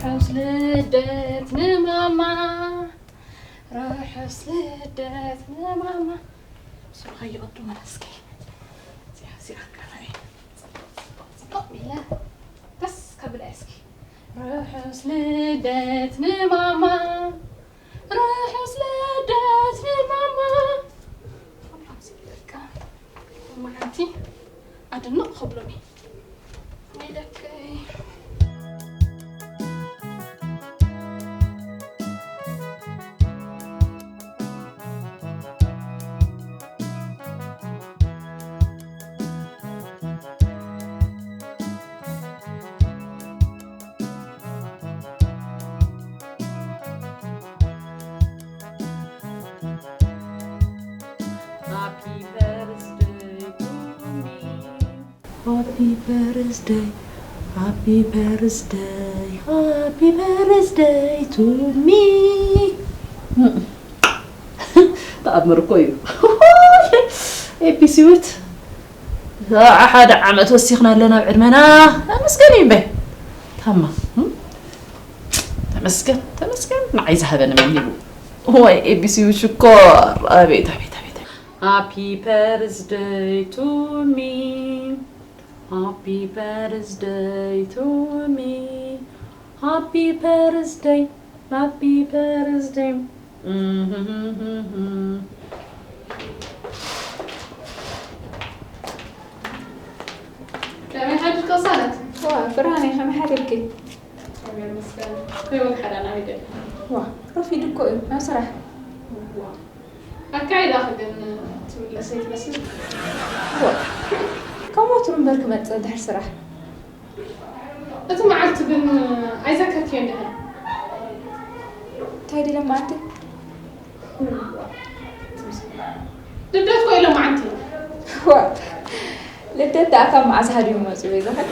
ርሑስ ልደት ንማማ፣ ርሑስ ልደት ንማማ። ስርሓ ይቕድመና እስኪ። እዚኣ፣ እዚኣ፣ ጽቡቕ፣ ጽቡቕ፣ ጽቡቕ ኢለ ደስ ከብላ እስኪ። ርሑስ ልደት ንማማ፣ ርሑስ ልደት ንማማ። ከምዚ በቃ፣ መዓንቲ ኣድንቕ ክብሎኒ። Happy birthday to me. Happy birthday, happy birthday, happy birthday to me. ተኣምር እኮ እዩ። ኤቢሲዩት ሓደ ዓመት ወሲኽና ኣለና ኣብ ዕድመና። ተመስገን እዩ እምበይ። ታማ፣ እም? ተመስገን፣ ተመስገን፣ ንዓይ ዝሃበኒ መን ይብሉ? ዋይ፣ ኤቢሲዩ ሽኮር። ኣቤት፣ ኣቤት፣ ኣቤት። Happy birthday to me. Happy birthday to me. Happy birthday. Happy birthday. ከመይ ሓዲርካ ሳለት? ዋ፣ ብርሃነይ፣ ከመይ ሓዲርኪ? እግዚኣብሔር ይመስገን። ከመይ ሓዳና ይደል? ዋ፣ ረፊዱ እኮ እዩ፣ ናብ ስራሕ። ዋ። ኣካይዳኺ ግን ትምለሰይ ትመስል። ዋ፣ ካብ ወትሩ እምበር ክመጽእ ድሕሪ ስራሕ። እቲ መዓልቲ ግን ኣይዘከርክዮን ዲኺ? እንታይ ድለ መዓልቲ? ልደት ኮ ኢሎም መዓልቲ። ዋ፣ ልደት ደኣ ካብ መዓዝ ሃዲሙ መጺኡ እዩ ዝኽእል?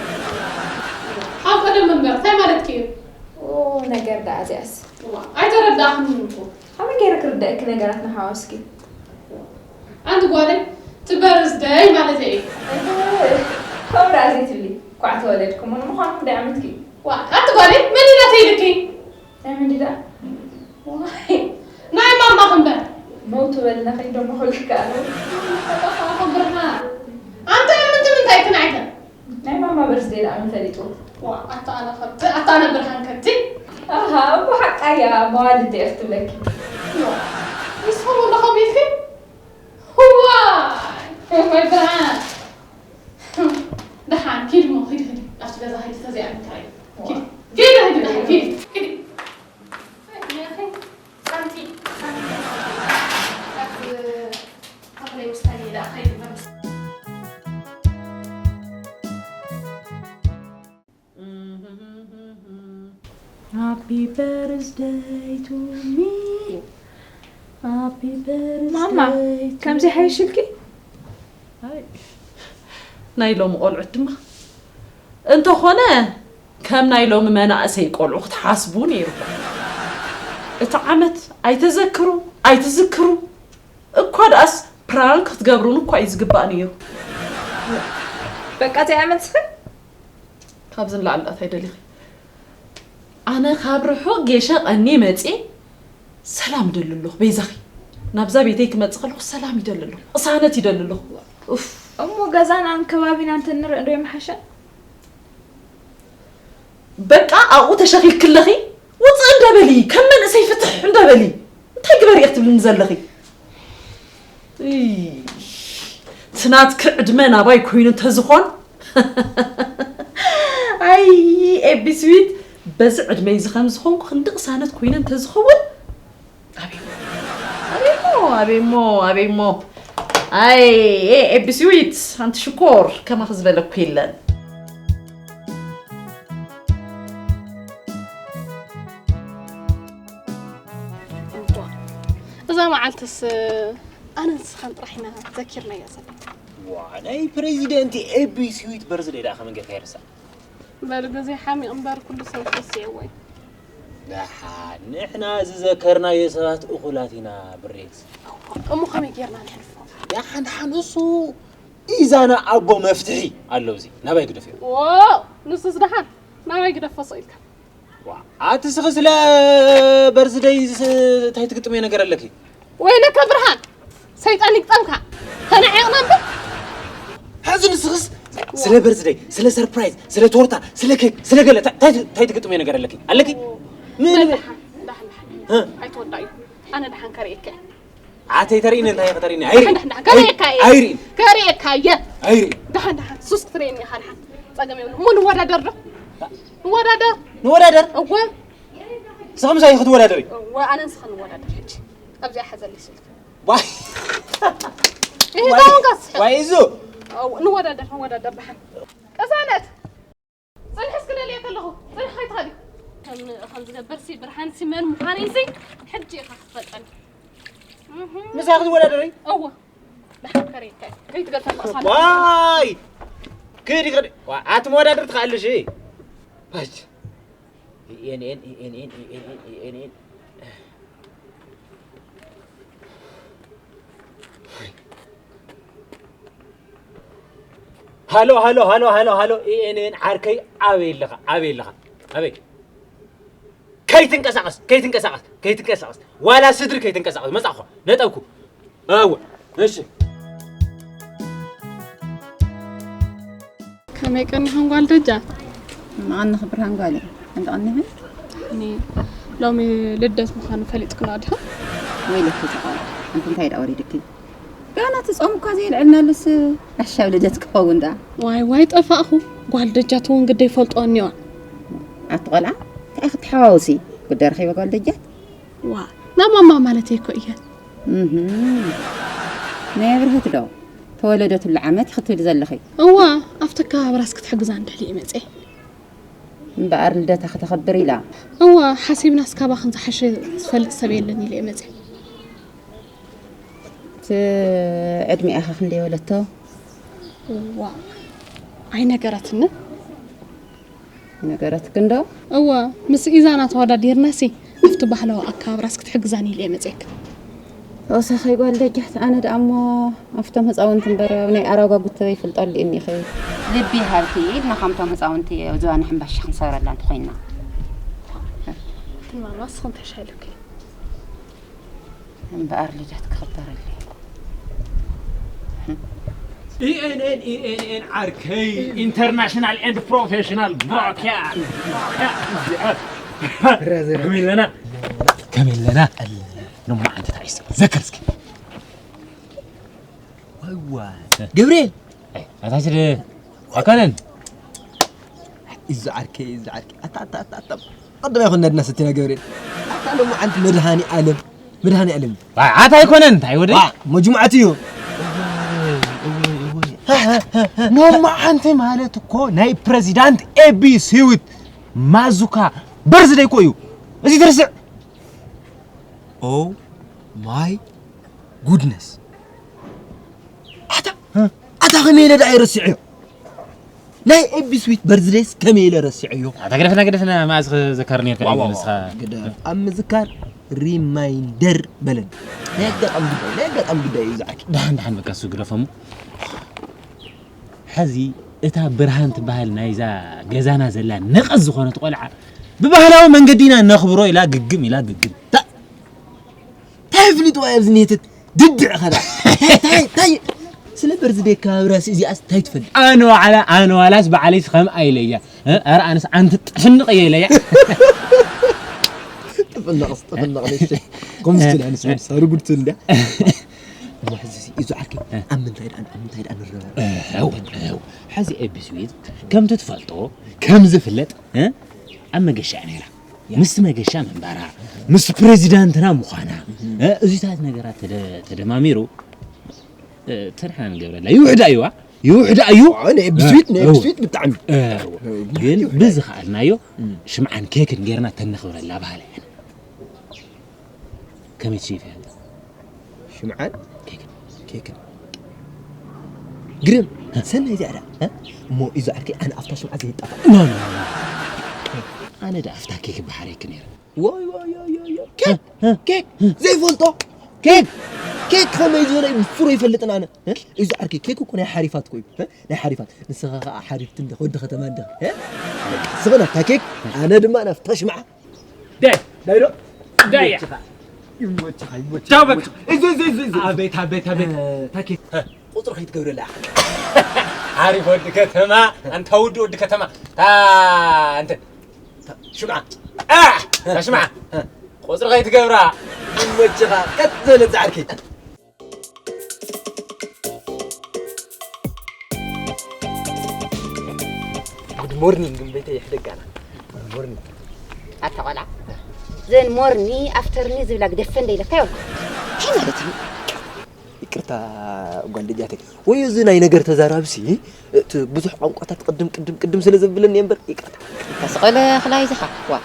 ካብ ቀደም እምበር፣ እንታይ ማለትኪ እዩ? ኦ፣ ነገር ደኣ እዚኣስ። ዋ፣ ኣይተረዳእኽንን እኮ። ከመይ ገይረ ክርደእኪ ነገራትና ሓዋስኪ? ኣንቲ ጓለይ፣ እቲ በርዝደይ ማለተይ እዩ። እህ፣ ከምኡ ደኣ ዘይትብሊ። ኳዕ ተወለድኩ፣ እሞ ንምዃኑ ክንደይ ዓመትኪ እዩ? ዋ፣ ኣንቲ ጓለይ፣ መን ኢላተይ ኢልኪ? ናይ መን ድኣ? ዋይ፣ ናይ ማማ ክንበር። መውቱ በልና፣ ከይደሞ ክብልካ ኣለዎ። ብርሃን፣ ኣንተ ምንታይ ምንታይ ክንዓይተን? ናይ ማማ በርዝደይ ደኣ መን ፈሊጡ? ዋ፣ ኣታ ኣነ ከብቲ፣ ኣታ ኣነ ብርሃን ከብቲ። ኣሃ፣ እሞ ሓቃ እያ፣ መዋልድ እየ ክትብለኪ። ዋ፣ ንስኹም እውን ዶ ከምኡ ኢልኪ? ዋይ፣ ወይ ብርሃን። ደሓን፣ ኪድ እሞ፣ ኪድ፣ ኪድ። ኣብቲ ገዛ ኪድ፣ ተዘይኣምን ጥራይ። ኪድ፣ ኪድ፣ ኪድ፣ ደሓን፣ ኪድ፣ ኪድ። ኣይ፣ ያኺ፣ ሳንቲ፣ ሳንቲ። ኣብ ተኽለይ ምስታን ኢለ ኣኸይድ በምስ- Happy birthday to me. Happy birthday ማማ፣ to ከምዚ ሓይሽልኪ? ኣይ፣ ናይ ሎሚ ቆልዑት ድማ እንተኾነ ከም ናይ ሎሚ መናእሰይ ቆልዑ ክትሓስቡ ነይርኩም። እቲ ዓመት ኣይተዘክሩ፣ ኣይትዝክሩ። እኳ ደኣስ ፕራንክ ክትገብሩን እኳ እዩ ዝግባእ ነይሩ። በቃ፣ እዚኣ መልስኺ? ካብዚ ንላዕሊ እንታይ ደሊኺ? ኣነ ካብ ርሑቕ ጌሸ ቀንየ መጽየ ሰላም ይደሊ ኣለኹ። በይዛኺ ናብዛ ቤተይ ክመጽእ ከለኹ ሰላም ይደሊ ኣለኹ። ቅሳነት ይደሊ ኣለኹ። ኡፍ። እሞ ገዛናን ከባቢናን እንተንርኢ ዶ ይምሓሸን? በቃ ኣብኡ ተሸኺልኪ ኣለኺ። ውጽእ እንደ በሊ፣ ከም መንእሰይ ፍትሕ እንደ በሊ። እንታይ ግበሪ ኢኺ ትብልኒ ዘለኺ? እይ፣ እቲ ናትኪ ዕድመ ናባይ ኮይኑ እንተዝኾን፣ ኣይ፣ ኤቢ ስዊት፣ በዚ ዕድመይ እዚ ከም ዝኾንኩ ክንዲ ቅሳነት ኮይነ እንተዝኸውን፣ ኣቤሞ፣ ኣቤሞ፣ ኣቤሞ፣ ኣቤሞ። ኣይ፣ ኤቢ ስዊት፣ ኣንቲ ሽኮር፣ ከማኺ ዝበለ እኮ የለን። እዛ መዓልትስ ኣነን ንስኻን ጥራሕ ኢና ዘኪርናያ ዘለና። ዋ፣ ናይ ፕሬዚደንት ኤቢ ስዊት በርዝደይ ደኣ ከመይ ጌርካ ይርሳዕ? በል፣ ግዜ ሓሚቕ እምበር ኩሉ ሰብ ክረስዕዎ እዩ። ደሓን፣ ንሕና ዝዘከርናዮ ሰባት እኹላት ኢና፣ ብሬክስ። እሞ ከመይ ጌርና ነሕልፎ? ደሓን፣ ደሓን፣ እሱ ኢዛና ኣቦ መፍትሒ ኣሎ፣ እዚ ናባይ ግደፍዮ። ዎ፣ ንሱስ ደሓን ናባይ ግደፎ ስቕ ኢልካ። ኣቲ ስኺ ስለ በርዝደይ እንታይ ትግጥምዮ ነገር ኣለኪ? ወይለከ ብርሃን፣ ሰይጣን ይግጠምካ። ተናዒቕና እምበር። ሕዚ ንስኽስ ስለ በርዝደይ፣ ስለ ሰርፕራይዝ፣ ስለ ቶርታ፣ ስለ ኬክ፣ ስለ ገለ እንታይ ትግጥምዮ ነገር ኣለኪ? ኣለኪ? ምን? ደሓን ደሓን ደሓን። ኣይትወዳእዩ። ኣነ ደሓን ከርእየካ። ኣተይ ተርእኒ እንታይ ከተርእኒ? ኣይሪ። ከርእየካ እየ። ኣይሪ። ከርእየካ እየ። ኣይሪ። ደሓን ደሓን። ሱስ ክትርእየኒ ኢኻ ደሓን። ጸገም የብሉ። እሞ ንወዳደር ዶ? ንወዳደር። ንወዳደር። እወ። ስኽም ሳይ ክትወዳደሪ? እወ ኣነ ንስኻ ንወዳደር ሕጂ። ኣብዚኣ ሓዘለይ ስልክ። ዋይ። ይሄ ታውን ጋስ። ዋይ እዙ። ንወዳደር ንወዳደር ደሓን። ቅሳነት። ጽንሒ እስኪ ደልየ ከለኹ ጽንሒ ከይትኸዲ። ከም ከም ዝገብር ሲ ብርሃን ሲ መን ምዃነይ ሲ ሕጂ ኢኻ ክትፈልጠኒ። ምሳኺ ትወዳደሪ? እወ። ደሓን ከርእየካ እየ። ከይትገልጸ መቕሳን። ዋይ። ክዲ ክዲ። ዋ፣ ኣቲ መወዳደር ትኽኣልሽ። ባጅ። ENN, ENN, ENN, ENN. ሃሎ ሃሎ ሃሎ ሃሎ ሃሎ፣ ENN ዓርከይ፣ ኣበይ ኣለኻ? ኣበይ ኣለኻ? ኣበይ? ከይትንቀሳቐስ፣ ከይትንቀሳቐስ፣ ከይትንቀሳቐስ፣ ዋላ ስድሪ ከይትንቀሳቐስ። መጻኹ፣ ነጠብኩ። እወ። እሺ። ከመይ ቀኒኹም ጓል ደጃ? መቐንኺ ብርሃን ጓለይ፣ ከምዚ ቀኒኺ? እኔ ሎሚ ልደት ምዃኑ ፈሊጥክን ዲኹም? ወይለኪ እዛ ቆልዓ፣ ኣንቲ እንታይ ደኣ ወሪድኪ? ገና እቲ ጾም እኳ ዘየልዐልናሉስ ዓሻ ኣብ ልደት ክኸውን ደኣ። ዋይ ዋይ ጠፋእኹ። ጓል ደጃት እውን ግደይ ፈልጦ እኒዋ። ኣቲ ቆልዓ፣ እንታይ ክትሓዋውሲ? ጉዳይ ረኺበ ጓል ደጃት? ዋ፣ ናብ ማማ ማለተይ እኮ እየ። እህም። ናይ ኣብርሀት ዶ? ተወለደትሉ ዓመት ኢኺ ትብሊ ዘለኺ? እዋ፣ ኣብቲ ኣከባብራስ ክትሕግዛ እንድሕር እየ መፅየ። እምበኣር ልደታ ክተኸብር ኢላ። እዋ፣ ሓሲብናስ ካባኽን ዝሓሸ ዝፈልጥ ሰብ የለን ኢለ እየ መፅየ። እቲ ዕድሚኣ ኸ ክንደይ ወለቶ? እዋ፣ ኣይነገረትንን። ነገረትክን ዶ? እወ፣ ምስ ኢዛና ተወዳዲርናሲ ኣብቲ ባህላዊ ኣከባብራስ ክትሕግዛኒ ኢለ እየ መፅየክን። ተወሳኺ ጓል ደጃት፣ ኣነ ደኣ እሞ ኣብቶም ህፃውንቲ እምበር ኣብ ናይ ኣራጓጉ ተዘይፈልጦ ኣሊእኒ ኢኺ። ልቢ ሃብቲ ኢልና ከምቶም ህፃውንቲ ኣብ ዝባን ሕምባሻ ክንሰብረላ እንተኾይንና። ትማል ንስኺ እንታይ ሻሂ ኣለኪ? እምበኣር ልደት ክኽበረለይ። ENN ENN ዓርከይ፣ ኢንተርናሽናል ኤንድ ፕሮፌሽናል ብሮድካስት። ከመይ ኣለና? ከመይ ኣለና? ሎማዓንቲ እንታይ እዩ? ዘከር እስኪ። ዋይ ዋይ። ገብርኤል። ኣይ፣ ኣታች ደ-፣ ኣይኮነን። እዚ ዓርከይ፣ እዚ ዓርከይ። ኣታ፣ ኣታ፣ ኣታ፣ ኣታ። ቀደም ኣይኮን ነድና ሰቲና ገብርኤል። ኣታ ሎማዓንቲ መድሃኒ ኣለም። መድሃኒ ኣለም። ኣታ ኣይኮነን፣ እንታይ ወደ? ዋ፣ መጅሙዓት እዩ። ሎማዓንቲ ማለት እኮ ናይ ፕረዚዳንት ኤቢ ስዊት ማዙካ በርዝደይ እኮ እዩ። እዚ ትርስዕ። ኦ ማይ ጉድነስ። ኣታ፣ ኣታ ከመይ ኢለ ደኣ ይረስዐዮ? ናይ ኤቢ ስዊት በርዝደይስ ከመይ ኢለ ረሲዐዮ? ኣታ ገደፍና፣ ገደፍና፣ መኣዝ ክዘከር ነርካ ዋው፣ ኢሉ ዋው፣ ንስኻ። ግደፍ። ኣብ ምዝካር ሪማይንደር በለኒ። ናይ ኣጋጣሚ ጉዳይ፣ ናይ ኣጋጣሚ ጉዳይ እዩ ዝዓኪ። ደሓን፣ ደሓን፣ በቃ እሱ ግደፎ እሞ። ሕዚ እታ ብርሃን ትበሃል ናይዛ ገዛና ዘላ ነቐዝ ዝኾነት ቆልዓ ብባህላዊ መንገዲ ኢና ነኽብሮ ኢላ ግግም ኢላ ግግም። ታ-፣ እንታይ ኣፍሊጥዋ እያ ኣብዚ ኔትት ድድዕ ኸዳ? እንታይ፣ እንታይ፣ እንታይ? ስለ በርዝደይ ኣከባብራስ እዚኣስ እንታይ ትፈልጥ? ኣነ ዋዕላ፣ ኣነ ዋላስ ባዕለይስ ከምኣ ኢለያ። እ? ኣረ ኣነስ ኣንቲ ጥፍንቕ እየ ኢለያ። ጥፍንቕስ፣ ጥፍንቕ ንእሽተይ። ከምዚ ትብል ኣነስ ወዲ ሳሩ ጉድ ትብል እንድያ። እሞ ሕዚ እዚ እዩ ዓርከይ፣ ኣብ ምንታይ ደኣ፣ ኣብ ምንታይ ደኣ ንረባረብ? እው፣ እው። ሕዚ ኤቢ ስዊት ከምቲ ትፈልጦ፣ ከም ዝፍለጥ፣ እ? ኣብ መገሻ እያ ነይራ። ምስቲ መገሻ ምንባራ፣ ምስ ፕሬዚዳንትና ምዃና፣ እ፣ እዚታት ነገራት ተደ-፣ ተደማሚሩ፣ እ፣ ተንሓና ንገብረላ። ይውሕዳ እዩዋ፣ ይውሕዳ እዩ። ኣዎ፣ ናይ ኤቢ ስዊት፣ ናይ ኤቢ እው። ስዊት ብጣዕሚ። እው። እው፣ ግን ይውሕዳ እዩ። ብዝኸኣልናዮ እም። ሽምዓን ኬክን ጌርና ተነኽብረላ ባህላ እያ። ከመይ ትሽይፍ እያ? ሽምዓን ኬክን። ኬክን። ግርም፣ ሰናይ እዚኣ ደኣ፣ እ? እሞ ኢዛ ዓርከይ ኣነ ኣብታ ሽምዓ ዘይጣፋእ። ኖ፣ ኖ፣ ኖ፣ ኖ። ኣነ ደኣ ኣብታ ኬክ ባሕረይክ ነይረ። ወይ፣ ወይ፣ ወይ፣ ወይ፣ ወይ። ኬክ፣ እ፣ እ፣ ኬክ፣ እ። ዘይፈልጦ። ኬክ። ኬክ ከመይ ዝበለ እዩ ብፍሩ ይፈልጥን ኣነ። እ? እዚ ዓርከይ ኬክ እኮ ናይ ሓሪፋት እኮ እዩ። እ? ናይ ሓሪፋት። ንስኻ ኸዓ ሓሪፍቲ እንዲኻ፣ ወዲ ከተማ እንዲኻ። እ? ስቕ ናብታ ኬክ፣ ኣነ ድማ ናብታ ሽምዓ። ዳይ፣ ዳይ ዶ? ዳይ። ይሞችኻ፣ ይሞችኻ፣ ይሞችኻ። ቻው በቃ። እዚ፣ እዚ፣ እዚ፣ እዚ። ኣቤት፣ ኣቤት፣ ኣቤት። እ፣ ታኬ፣ እ፣ ቁጽሪ ከይትገብረላ። ሓሪፍ ወዲ ከተማ፣ ኣንታ ውዲ ወዲ ከተማ። ታ፣ እንትን፣ ታ፣ ሽምዓ። ኣ፣ ታ ሽምዓ። እ፣ እ። ቁጽሪ ከይትገብራ። ይሞችኻ፣ ቀጥ ዝበለ ጻዕርኪ። ጉድ ሞርኒንግ እምበይተይ ይሕደጋና። ጉድ ሞርኒንግ። ኣታ ቆልዓ፣ ዘን ሞርኒ ኣፍተርኒ ዝብላ ግደፈ እንደ ኢለካ ይበልኩ። እንታይ ማለት እዩ? ይቅርታ ጓል ደጃተይ። ወይ እዚ ናይ ነገር ተዛራብሲ፣ እቲ ብዙሕ ቋንቋታት ቅድም፣ ቅድም፣ ቅድም ስለ ዘብለኒ እየ እምበር፣ ይቅርታ። ተስቐለ ክላይ ዝኻ፣ ዋ።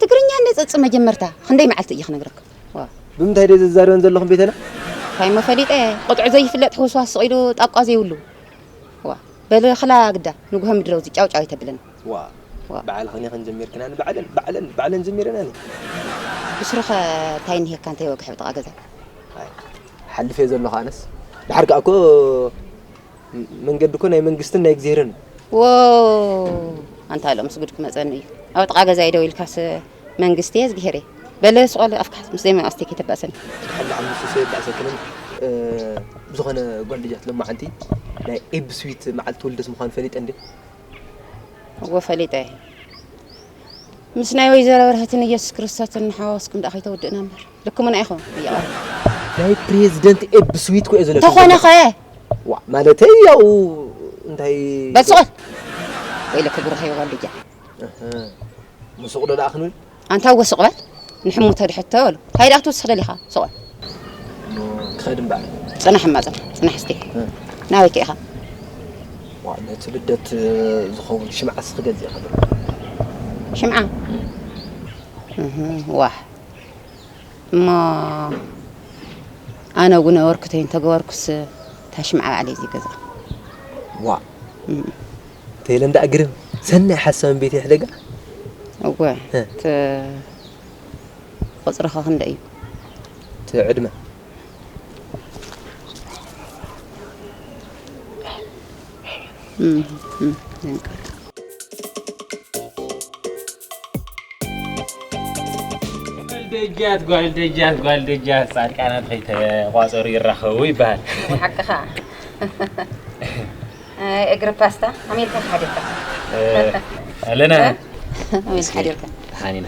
ትግርኛ እንደ ጸጽ መጀመርታ፣ ክንደይ መዓልቲ እየ ክነግረካ? ዋ። ብምንታይ ድየ ዘዛርበን ዘለኹም ቤተና? እንታይ እሞ ፈሊጠ፣ ቁጥዑ ዘይፍለጥ ሕውስዋስ ስቕ ኢሉ ጣቋ ዘይብሉ። ዋ። በሊ ክላ ግዳ፣ ንግሆ ምድረው ዝጫውጫው ኣይተብለና። ዋ። ዋ። በዓል ኸኒ ኸን ጀሚርክና፣ ንባዕለን፣ ባዕለን፣ ባዕለን ጀሚረናኒ። ብስሩኸ እንታይ እኒሄካ፣ እንታይ ወግሐ ብጥቓ ገዛ? ኣይ፣ ሓልፍ እየ ዘለኹ ኣነስ። ድሓር ከኣ እኮ መንገዲ እኮ ናይ መንግስትን ናይ እግዚኣብሄርን እዩ። ዎ፣ ኣንታ ሎምስ ጉድ ክመጸኒ እዩ። ኣብ ጥቓ ገዛይ ደው ኢልካስ መንግስቲ እየ እግዚኣብሄር እየ። በለ ስቆል ኣፍካ ምስ ዘይመን ኣስቴክ የተባእሰኒ። ድሓር ደኣ ምስ ሰብ ይባእሰክንን፣ እ፣ ብዝኾነ ጓል ልጃት ሎማዓንቲ ናይ ኤብ ስዊት መዓልቲ ውልደት ምዃኑ ፈሊጠ እንዴ? እዎ ፈሊጠ እየ። ምስ ናይ ወይዘሮ በርሀትን ኢየሱስ ክርስቶስን ንሓዋወስኩም ደኣ ከይተውድእና እምበር። ልክሙና ኢኹም። እያዋ። ናይ ፕሬዝደንት ኤብ ስዊት ኮ እየ ዝለኩም ተኾነ ዘለኹ። ኸ? ዋ፣ ማለተይ ያው እንታይ በል ስቕ በል። ወይለከ ብሩኸይ ጓል ልጃ። እህ፣ ምሱቕ ዶ ደኣ ክንብል? ኣንታ እወ ስቕ በል። ንሕሙተ ድሕቶ በሉ። እንታይ ደኣ ክትውስኽ ደሊኻ? ስቕ በል። እሞ ክኸድ እምበኣር። ጽናሕ እማ ጽናሕ፣ ጽናሕ እስቲ። እ። ናበይ ከ ኢኻ? ዋ፣ ነቲ ልደት ዝኸውን ሽምዓስ ክገዝእ እየ ከለኹ። ሽምዓ? እህ፣ ዋሕ። እሞ ኣነ እውን ነበርኩ ተይንተገበርኩስ እታ ሽምዓ ባዕለይ ዝገዝኣ። ዋ። እም። ተይለ እንዳ ግርም ሰናይ ሓሳብ ቤት ይሕደጋ። እወ፣ እ። ት-፣ ቁጽርኻ ክንደይ እዩ? እቲ ዕድመ። እም፣ እም፣ ደንቀል። ጓል ደጃት፣ ጓል ደጃት፣ ጓል ደጃት፣ ጻድቃናት ከይተቋጸሩ ይራኸቡ ይበሃል። ሓቅኻ። እግሪ ፓስታ፣ ኣሜሪካ ሓዲርካ። እ፣ ኣለና። እ? ኣሜሪካ ሓዲርካ። ደሓን ኢና።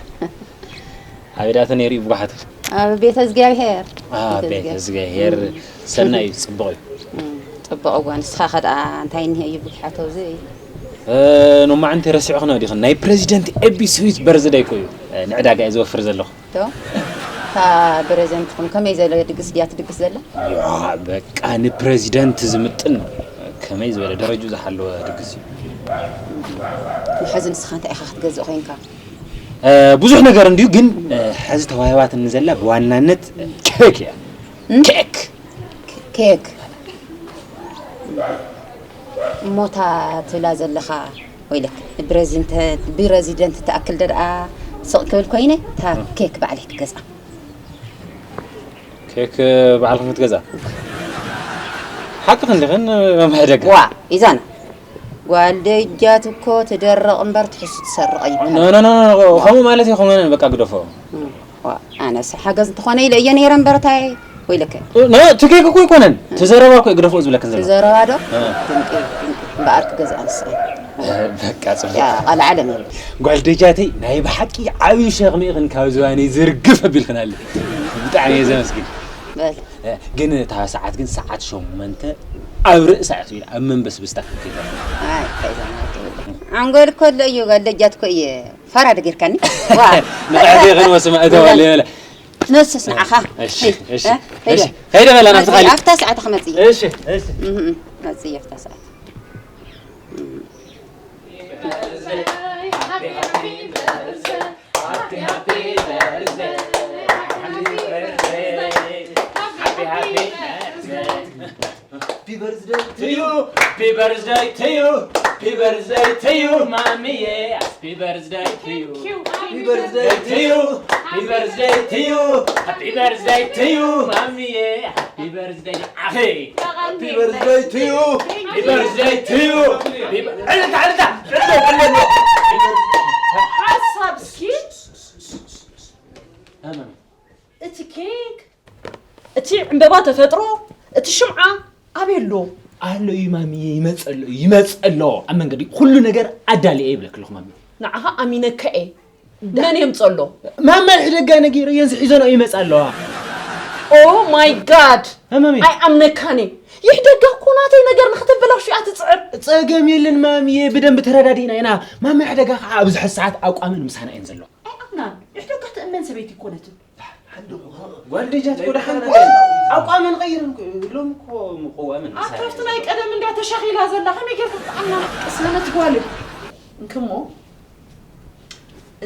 ኣበይ ደኣ ተነይሩ እዩ ብጓሓቱ? ኣብ ቤተ እግዚኣብሔር። አ፣ ቤተ ቤተ እግዚኣብሔር። እግዚኣብሔር። እም። ሰናይ እዩ፣ ጽቡቕ እዩ። እም፣ ጽቡቕ እዋ፣ ንስኻ ከ ደኣ እንታይ እኒሀ እዩ ብጉሓቶ እዚ? እ፣ ኖማዕንቲ ረሲዕኽና ዲኽን? ናይ ፕረዚደንት ኤቢ ስዊት በርዝደይ እኮ እዩ፣ እ፣ ንዕዳጋ እየ ዝወፍር ዘለኹ። ዶ? እታ ፕረዚደንትኹም ከመይ ዝበለ ድግስ ድያ ትድግስ ዘላ? ያ፣ በቃ ንፕረዚደንት ዝምጥን ከመይ ዝበለ ደረጁ ዝሓለወ ድግስ እዩ። ንሕዚ ንስኻ እንታይ ኢኻ ክትገዝእ ኮይንካ? እ፣ ብዙሕ ነገር እንድዩ፣ ግን፣ እ፣ ሕዚ ተዋሂባትኒ ዘላ ብዋናነት ኬክ እያ። እም? ኬክ። ኬክ። እሞታ ትብላ ዘለኻ ወይለክ፣ ብረዚንተ-፣ ብረዚደንት ትኣክል ደኣ ስቕ ክብል ኮይነ፣ እታ እ። ኬክ ባዕለይ ክገዝኣ። ኬክ ባዕልኽን ክትገዝኣ? ሓቅኽን ዲኽን መምሕደግ? ዋ፣ ኢዛና። ጓል ደጃት እኮ ትደርቕ እምበር ትሕሱ ትሰርቕ ኖ፣ ኣይባሃል። ኖ፣ ኖ፣ ኖ፣ ኖ፣ ከምኡ ማለት ኣይኮነን፣ በቃ ግደፎ። እም፣ ዋ፣ ኣነስ ሓገዝ እንተኾነ ኢለ እየ ነይረ እምበር እንታይ ወይለከ። ኖ፣ እቲ ኬክ እኮ ኣይኮነን፣ እቲ ዘረባ እኮ እዩ ግደፎ ዝብለክን ዘሎ። ዘረባ ዶ? እ። ድንቂ፣ ድንቂ። እምበኣር ክገዝኣ ንስኻ። እ፣ በቃ ጽቡቕ። ያ፣ ቃል ዓለም እዩ። ጓል ደጃተይ ናይ ብሓቂ ዓብዪ ሸኽሚ ኢኽን ካብ ዝባነይ ዝርግፍ ኣቢልክን ኣለ። ብጣዕሚ እየ ዘመስግን። በል። እ፣ ግን እታ ሰዓት ግን ሰዓት ሸሞንተ ኣብ ርእሳ እያ ትብል፣ ኣብ መንበስብስታ ክትከይድ። ኣይ፣ እንታይ እዛ ማለት እዩ? ዓንጎል እኮ ኣሎ እዩ፣ ጓል ደጃት እኮ እየ። ፋራ ዶ ጌርካኒ? ዋ። ንቕሕቲ ክንወስማ እተዋል ይበለ። ነስስ ንዓኻ። እሺ፣ ሂድ፣ እሺ፣ እ? ሂድ። እሺ። ከይደ በላ ናብቲ መጽእ፣ ካሊእ። ኣብታ ሰዓት ክመጽእ እየ። እሺ፣ እሺ። እህ፣ እህ፣ መጽእ እየ ኣብታ ሰዓት። እህ። Happy birthday to you. Happy birthday to you. Happy birthday to you, ማሚዬ. Happy birthday to you. Thank you. Happy birthday to you. Happy birthday to you. Happy birthday to you, ማሚዬ. Happy birthday ኣኺ. Happy birthday to you. Happy birthday to you. ዕልልታ ዕልልታ። ዕልልታ ዕልልታ። ሓሳብ እስኪ። እቲ ኬክ፣ እቲ ዕምበባ ተፈጥሮ፣ እቲ ሽምዓ ኣበይ ኣሎ? ኣሎ እዩ ማሚየ፣ ይመጽእ ኣሎ እዩ፣ ይመጽእ ኣሎ። ኣብ መንገዲ ኩሉ ነገር ኣዳልየ ይብለክ ኣለኹ ማሚ። ንዓኻ ኣሚነካ እየ። መን የምጽእ ኣሎ? ማማ ይሕደጋ ነጊረየን ሒዘንኦ ይመጻ ኣለዋ። Oh my God! ማሚ። ኣይኣምነካን እየ። ይሕደጋ እኮ ናተይ ነገር ንኽተበላሹ እያ ትጽዕር። ጸገም የለን ማሚየ፣ ብደንብ ተረዳዲእና ኢና። ማማ ይሕደጋ ከዓ ኣብዚ ሕዚ ሰዓት ኣቋመን ምሳና እየን ዘለዋ። ኣይኣምናን። ይሕደጋ ትእመን ሰበይቲ ኣይኮነትን። ጓል ደጃት እኮ ደሓን እኮ ኣቋመን ቀይረን እኮ ሎም እኮ ምቆዋምን ኣካፍቲ ናይ ቀደም እንዳ ተሻኺላ ዘላ ከመይ ጌርካ ትጥዓና? ቅሰነት ጓል እንክሞ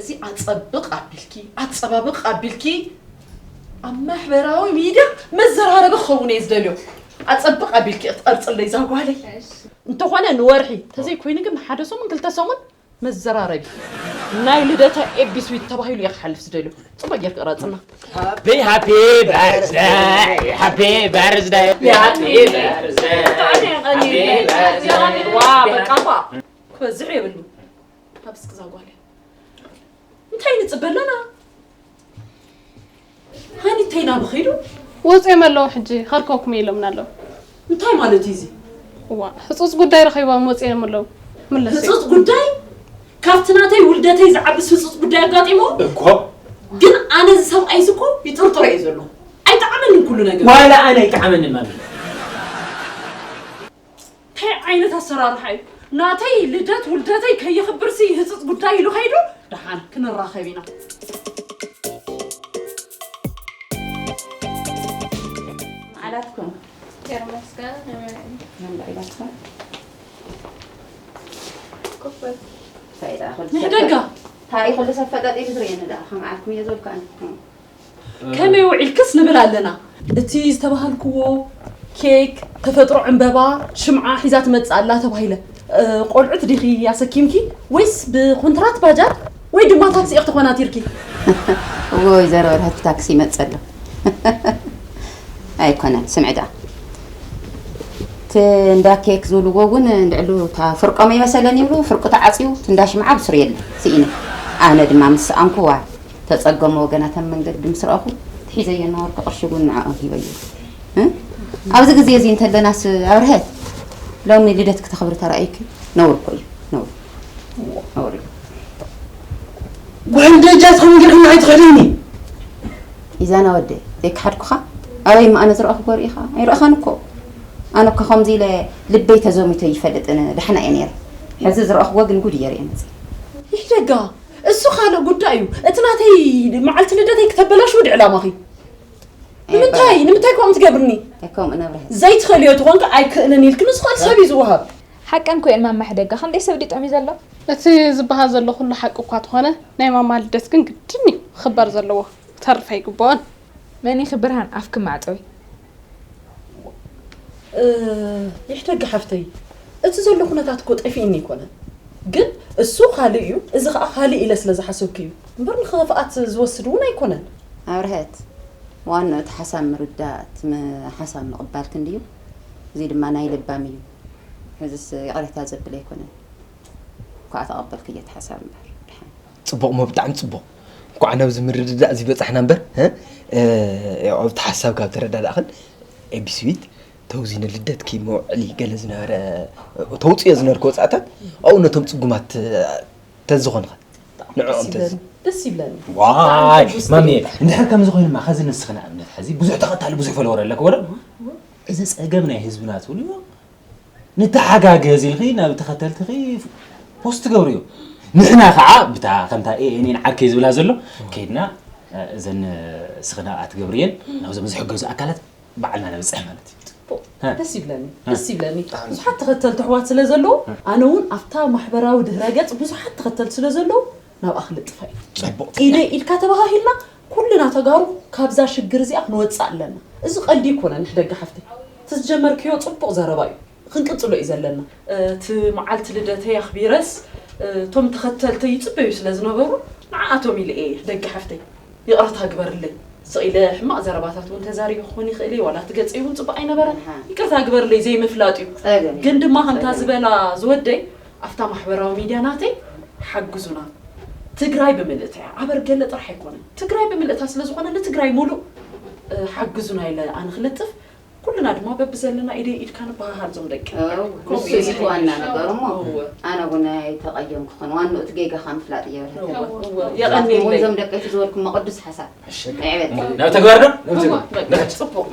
እዚ ኣጸብቕ ኣቢልኪ ኣጸባብቕ ኣቢልኪ ኣብ ማሕበራዊ ሚድያ መዘራረቢ ክኸውን እየ ዝደልዮ። ኣጸብቕ ኣቢልኪ ክትቐርጽለይ እዛ ጓለይ። እንተኾነ ንወርሒ ተዘይኮይኑ ግን ንሓደ ሰሙን ክልተ ሰሙን መዘራረቢ ናይ ልደታ ኤቢ ስዊት ተባሂሉ እየ ክሓልፍ ዝደልዮ። ጽቡቅ ጌርክ ቅረጽና። Happy, happy birthday, happy birthday, happy birthday, ብጣዕሚ የቐንየለይ። Happy birthday. ዋ፣ በቃ እኳ ክበዝሕ የብሉ። ኣብ እስክዛ ጓል እንታይ ንጽበ ኣለና? ሃኒ ተይና ብኸይዱ? ወፂኦም ኣለዉ ሕጂ፣ ከርከብኩም ኢሎምና ኣለዉ። እንታይ ማለት እዩ እዚ? እዋ፣ ህፁፅ ጉዳይ ረኺቦም ወፂኦም ኣለዉ። ምለስ። ህፁፅ ጉዳይ? ካብቲ ናተይ ውልደተይ ዝዓብስ ህፁፅ ጉዳይ ኣጋጢሞ? እኮ። ግን ኣነ እዚ ሰብኣይስ እኮ ይጥርጥሮ እየ ዘሎ። ኣይጠዓመንን ኩሉ ነገር። ዋላ ኣነ ኣይጠዓመንን ማለት እዩ። እንታይ ዓይነት ኣሰራርሓ እዩ? ናተይ ልደት ውልደተይ ከየኽብርሲ ህፅፅ ጉዳይ ኢሉ ከይዱ? ደሓን ክንራኸብ ኢና። መዓላትኩም? ይመስገን። መን ኢላትኩም? ኮፍ በል። እንታይ ደኣ፣ ኩሉ ሰብ ንሕደጋ። እንታይ ኩሉ ሰብ ፈጠጥ ኢሉ ዝርእየኒ ደኣ፣ ከም ዓርኩም እየ ዝብልካ ኣነ። ከመይ ውዒልክስ ንብል ኣለና። እቲ ዝተባሃልክዎ ኬክ፣ ተፈጥሮ ዕምበባ፣ ሽምዓ ሒዛ ትመጽእ ኣላ ተባሂለ። እ፣ ቆልዑት ዲኺ ኣሰኪምኪ ወይስ ብኮንትራት ባጃድ ወይ ድማ ታክሲ ኢኺ ተኾናቲርኪ? እዎ፣ ወይዘሮ በርሀት ብታክሲ ይመጽእ ኣሎ። ኣይኮነን፣ ስምዒ ደኣ። እቲ እንዳ ኬክ ዝብልዎ እውን እንድዕሉ እታ ፍርቆም ይመሰለን ይብሉ፣ ፍርቁ ተዓፅዩ፣ እቲ እንዳ ሽምዓ ብስሩ የለን፣ ስኢነ። ኣነ ድማ ምስ ሰኣንኩዋ፣ ተጸገሙ ወገናት ኣብ መንገዲ ምስ ረኣኹ፣ እቲ ሒዘዮ እናወርኩ ቅርሺ እውን ንዕኦም ሂበዮ። እ? ኣብዚ ግዜ እዚ እንተለናስ ኣብርሀት፣ ሎሚ ልደት ክተኽብሪ ተራእይኪ ነውር እኮ እዩ፣ ነውር። ነውር እዩ። ጓል ደጃት ከምኡ ጌርክና ኣይትኽእልኒ። ኢዛና ወደይ፣ ዘይከሓድኩኻ፣ ኣበይ እሞ ኣነ ዝረኣኹ ሪኢኻ? ኣይረኣኻን እኮ። ኣነ እኮ ከምዚ ኢለ ልበይ ተዘሚቱ ይፈልጥን ደሕና እየ ነይረ። ሕዚ ዝረኣኽዎ ግን ጉድ እየ ሪአ መፅእ። ይሕደጋ፣ እሱ ካልእ ጉዳይ እዩ። እቲ ናተይ መዓልቲ ልደተይ ክተበላሽው ድዕላማኺ። ንምንታይ? ኣይባላሽ። ንምንታይ ከምኡ ትገብርኒ? ኣይከምኡ ነብርሀ። ዘይትኽእልዮ ተኾንኪ ኣይክእልን ኢልኪ ንዝኽእል ሰብ እዩ ዝወሃብ። ሓቀን ኮይን ማማ ሕደጋ፣ ክንደይ ሰብ ድዩ ጠምዩ ዘሎ? እቲ ዝበሃል ዘሎ ኩሉ ሓቂ እኳ ተኾነ፣ ናይ ማማ ልደት ግን ግድን እዩ ክኽበር ዘለዎ። ክተርፍ ኣይግብኦን። መን ኢኺ ብርሃን ኣፍኪ ማዕጸዊ? እ፣ ይሕደግ ሓፍተይ፣ እቲ ዘሎ ኩነታት እኮ ጠፊእኒ ኣይኮነን። ግን እሱ ካልእ እዩ፣ እዚ ኸኣ ካልእ ኢለ ስለ ዝሓሰብኩ እዩ። እምበር ንኽፍኣት ዝወስድ እውን ኣይኮነን። ኣብርሀት፣ ዋንኡ እቲ ሓሳብ ምርዳእ፣ እቲ ም-፣ ሓሳብ ምቕባል ክንድዩ። እዚ ድማ ናይ ለባም እዩ። ሕዝስ ይቕሬታ ዘብል ኣይኮነን። እኳ ተቐበልክዮ እቲ ሓሳብ እምበር። ደሓን። ጽቡቕ እሞ ብጣዕሚ ጽቡቕ። እንኳዕ ናብዚ ምርድዳእ እዚ በጻሕና እምበር፣ እ፣ እ፣ ኣብቲ ሓሳብ ካብ ተረዳዳእኽን፣ ኤቢ ስዊት፣ ተውዚ ንልደትኪ መውዕሊ ገለ ዝነበረ፣ ተውፅዮ ዝነበርኪ ወፃእታት፣ ኣብኡ ነቶም ጽጉማት፣ እ፣ ተዝኾንኻ። ንዕኦም ደስ ተዝ-፣ ይብለኒ። ደስ ይብለኒ። ዋይ፣ ብጣዕሚ ደስ ማሚየ፣ ይብለኒ። እንድሕር ከምዚ ኮይኑማ፣ ኸዚ ንስኺ ንኣብነት፣ ሕዚ ብዙሕ ተኸታሊ፣ ብዙሕ ፎሎወር ኣለኪ፣ ወረ? እዚ ጸገም ናይ ህዝብና ትብልዮ፣ ንተሓጋገዝ ኢልኺ ናብ ተኸተልትኺ ፖስት ትገብርዮ። ንሕና ኸዓ ብታ ከምታ ኤ ኤን ኤን ዓርከይ ዝብላ ዘሎ ከይድና፣ እ፣ እዘን፣ እ፣ ስኽና ኣትገብርየን ናብዞም ዝሕገዙ ኣካላት ባዕልና ነብጽሕ ማለት እዩ። ጽቡቕ። እ። ደስ ይብለኒ፣ እ። ደስ ይብለኒ። ብዙሓት ተኸተልቲ ኣሕዋት ስለ ዘለዉ፣ እ። ኣነ እውን ኣብታ ማሕበራዊ ድህረ ገጽ ብዙሓት ተኸተልቲ ስለ ዘለዉ ናብኣ ክልጥፋ እዩ። ጽቡቕ። ኢደይ ኢድካ ተባሃሂልና ኩልና ተጋሩ ካብዛ ሽግር እዚኣ ክንወጽእ ኣለና። እዚ ቀልዲ ኣይኮነን፣ ሕደጋ ሓፍተይ። እቲ ዝጀመርክዮ ጽቡቕ ዘረባ እዩ። ክንቅጽሎ እዩ ዘለና። እቲ መዓልቲ ልደተይ ኣኽቢረስ፣ እቶም ተኸተልተይ ይጽበዩ ስለ ዝነበሩ፣ ንዓኣቶም ኢለ እየ፣ ደቂ ሓፍተይ። ይቕርታ ግበርለይ፣ ስቕ ኢለ ሕማቕ ዘረባታት እውን ተዛሪበ ክኾን ይኽእል እየ፣ ዋላ እቲ ገፀይ እውን ፅቡቕ ኣይነበረን። ይቅርታ ግበርለይ፣ ዘይምፍላጥ እዩ። ጸገም ግን ድማ ከምታ ዝበላ ዝወደይ ኣብታ ማሕበራዊ ሚድያ ናተይ ሓግዙና። ትግራይ ብምልእታ እያ፣ ኣበርገለ ጥራሕ ኣይኮነን፣ ትግራይ ብምልእታ ስለ ዝኾነ ንትግራይ ሙሉእ ሓግዙና ኢለ ኣነ ክልጥፍ፣ ኩልና ድማ በብዘለና ኢደይ ኢድካ ንበሃሃል ዞም ደቂ። ከምኡ ንሱ እዩ ዋና ነገሩ እሞ ኣነ እውን ኣይተቐየምኩኽን። ዋንኡ እቲ ጌጋኻ ምፍላጥ እየ በለካ። የቐንየለይ። እዞም ደቀይቲ ዝበልኩሞ ቅዱስ ሓሳብ። ዕቤት። ናብ ተግባር ዶ? ጽቡቕ።